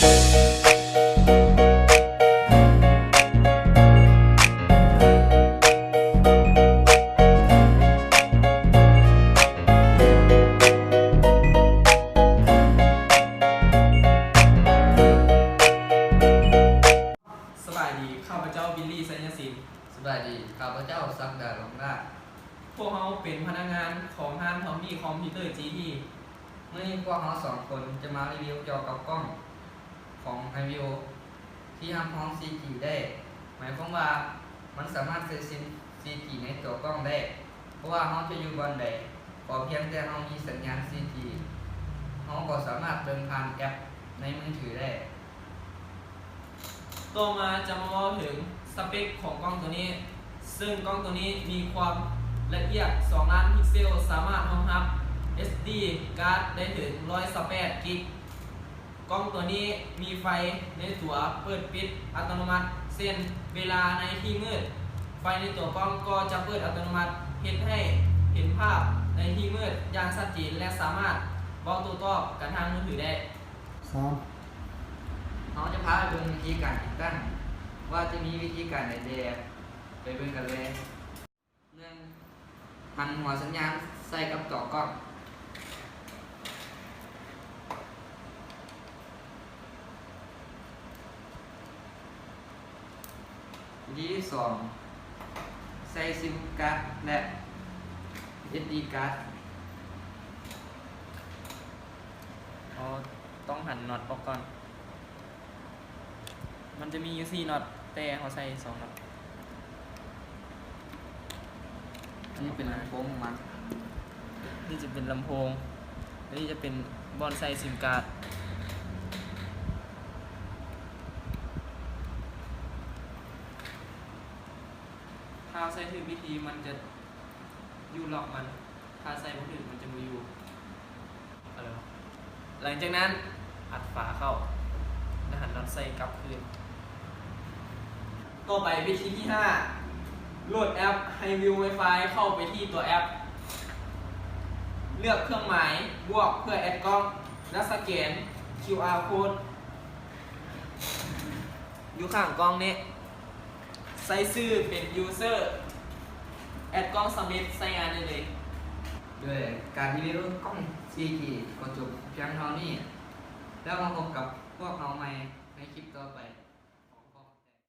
ສະບາຍດີ, ຂ້າພະເຈົ້າ ບິນລີ ໄຊຍະສິນ. ສະບາຍດີ, ຂ້າພະເຈົ້າ ສັກດາ ຫຼອງລາດ. ພວກເຮົາເປັນພະນັກງານຂອງຮ້ານ ທອມມີ ຄອມພິວເຕີ ຈີທີ. ມື້ນີ້ພວກເຮົາສອງຄົນຈະມາຣີວິວກ່ຽວກັບກ້ອງຂອງໄຮວິວທີ່ຮັບຮອງຊີຈີໄດ້. ໝາຍຄວາມວ່າມັນສາມາດໃຊ້ຊິມຊີຈີໃນຕົວກ້ອງໄດ້. ບໍ່ວ່າເຮົາຈະຢູ່ບ່ອນໃດ, ຂໍພຽງແຕ່ເຮົາມີສັນຍານຊີຈີ, ເຮົາກໍສາມາດເບິ່ງຜ່ານແອັບໃນມືຖືໄດ້. ຕໍ່ມາຈະມາເວົ້າເຖິງສະເປັກຂອງກ້ອງໂຕນີ້, ເຊິ່ງກ້ອງໂຕນີ້ມີຄວາມລະອຽດສອງລ້ານພິກເຊວ, ສາມາດຮອງຮັບເອັສດີກາດໄດ້ເຖິງຮ້ອຍຊາວແປດກິກ. ກ້ອງໂຕນີ້ມີໄຟໃນຕົວເປີດປິດອັດຕະໂນມັດ, ເຊັ່ນ ເວລາໃນທີ່ມືດ, ໄຟໃນຕົວກ້ອງກໍຈະເປີດອັດຕະໂນມັດ, ເຮັດໃຫ້ເຫັນພາບໃນທີ່ມືດຢ່າງຊັດເຈນ ແລະ ສາມາດເວົ້າໂຕ້ຕອບກັນທາງມືຖືໄດ້. ສາມ ເຮົາຈະພາໄປເບິ່ງວິທີການຕິດຕັ້ງ ວ່າຈະມີວິທີການໃດແດ່. ໄປເບິ່ງກັນເລີຍ. ໜຶ່ງ ຫັນຫົວສັນຍານໃສ່ກັບຕົວກ້ອງ. ວິທີທີສອງ ໃສ່ຊິມກາດ ແລະ ເອັສດີກາດ. ເຮົາຕ້ອງຫັນນັອດອອກກ່ອນ. ມັນຈະມີຢູ່ສີ່ນັອດ, ແຕ່ເຮົາໃສ່ສອງນັອດ. ອັນນີ້ເປັນລຳໂພງຂອງມັນ. ນີ້ຈະເປັນລຳໂພງ, ອັນນີ້ຈະເປັນບ່ອນໃສ່ຊິມກາດ. ຖ້າໃສ່ຖືກວິທີມັນຈະຢູ່ລັອກມັນ, ຖ້າໃສ່ບໍ່ຖືກມັນຈະບໍ່ຢູ່. ຫຼັງຈາກນັ້ນ ອັດຝາເຂົ້າ ແລະ ຫັນນັອດໃສ່ກັບຄືນ. ຕໍ່ໄປວິທີທີຫ້າ ໂຫຼດແອັບໄຮວິວໄວຟາຍເຂົ້າໄປທີ່ຕົວແອັບ. ເລືອກເຄື່ອງໝາຍບວກເພື່ອແອັດກ້ອງ ແລະ ສະແກນຄິວອາໂຄດຢູ່ຂ້າງກ້ອງນີ້. ໃສ່ຊື່ເປັນຢູເຊີ, ແອັດກ້ອງສຳເລັດ, ໃຊ້ງານໄດ້ເລີຍ. ໂດຍການຣີວິວກ້ອງຊີຈີກໍຈົບພຽງເທົ່ານີ້, ແລ້ວມາພົບກັບພວກເຮົາໃໝ່ໃນຄລິບຕໍ່ໄປ.